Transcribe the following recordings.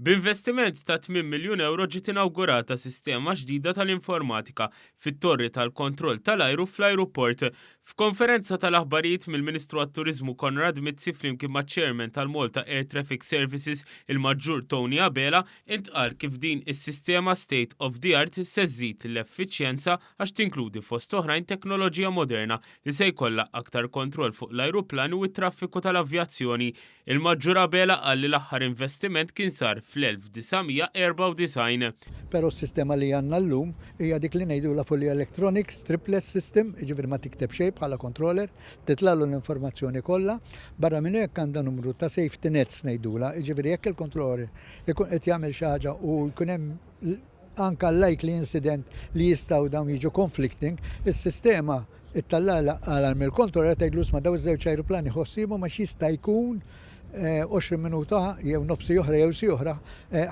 B'investiment ta' 8 miljun ewro ġiet inawgurata sistema ġdida tal-informatika fit-torri tal-kontroll tal-ajru fl-ajruport. F'konferenza tal-aħbarijiet mill-Ministru għat-Turiżmu Konrad Mizzi flimkien maċ-Chairman tal-Malta Air Traffic Services il-Maġġur Tony Abela intqal kif din is-sistema state of the art se żżid l-effiċjenza għax tinkludi fost oħrajn teknoloġija moderna li se jkollha aktar kontroll fuq l-ajruplani u t-traffiku tal-avjazzjoni. Il-Maġġur Abela qal li l-aħħar investiment kien sar fl-1994. Però s-sistema li għandna llum hija dik li ngħidulha fully electronic stripless system, jiġifieri ma tikteb xejn bħala controller, titlagħlu l-informazzjoni kollha. Barra minn hekk għandha numru ta' safety nets ngħidulha, jiġifieri jekk il-controller ikun qed jagħmel xi ħaġa u jkun hemm anke likely incident li jistgħu dawn jiġu conflicting, is-sistema It-tallala alarm il-controller tgħidlu isma' dawn iż-żewġ ajruplani ħossiebhom għax jista' jkun 20 minuta jew nofs siegħa oħra jew siegħa oħra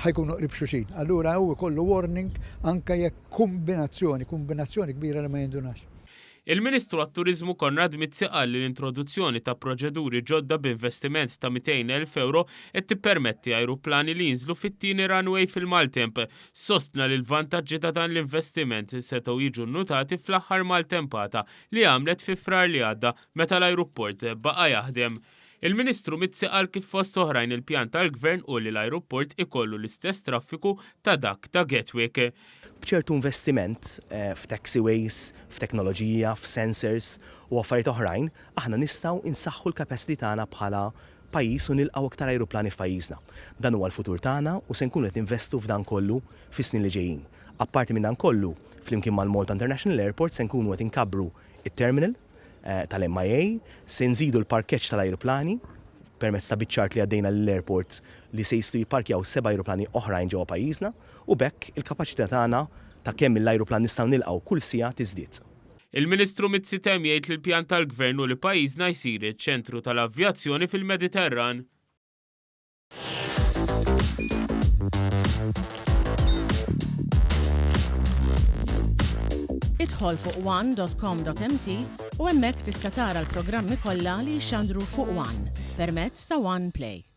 ħa jkunu qrib xulxin. Allura hu jkollu warning anke jekk kumbinazzjoni, kumbinazzjoni kbira li ma jindunax. Il-Ministru għat-Turiżmu Konrad Mizzi qal li l-introduzzjoni ta' proċeduri ġodda b'investiment ta' 200,000 ewro qed tippermetti ajruplani li jinżlu fit-tieni runway fil-maltemp Sostna li l-vantaġġi ta' dan l-investiment setgħu jiġu nnutati fl-aħħar maltempata li għamlet fi Frar li għadda meta l-ajruport baqa' jaħdem. Il-Ministru Mizzi qal kif fost oħrajn il-pjan tal-Gvern hu li l-ajruport ikollu l-istess traffiku ta' dak ta' Gatwick. B'ċertu investiment f'taxiways, f'teknoloġija, f'sensors u affarijiet oħrajn, aħna nistgħu nsaħħu l-capacity tagħna bħala pajjiż u nilqgħu aktar ajruplani f'pajjiżna. Dan huwa l-futur tagħna u se nkunu qed ninvestu f'dan kollu fis-snin li ġejjin. Apparti minn dan kollu, flimkien mal-Malta International Airport se nkunu qed inkabbru t-terminal tal-MIA, se nżidu l-parkeġġ tal-ajruplani permezz ta' biċċa art li għaddejna lill-airport li se jistgħu jipparkjaw seba' ajruplani oħrajn ġewwa pajjiżna u b'hekk il-kapaċità tagħna ta' kemm il-ajruplan nistgħu nilqgħu kull siegħa tiżdied. Il-Ministru Mizzi temm jgħid li l-pjan tal-Gvern hu li pajjiżna jsir iċ-ċentru tal-avjazzjoni fil-Mediterran. Idħol fuq one.com.mt u hemmhekk tista' tara l-programmi kollha li jixxandru fuq One permezz ta' One Play.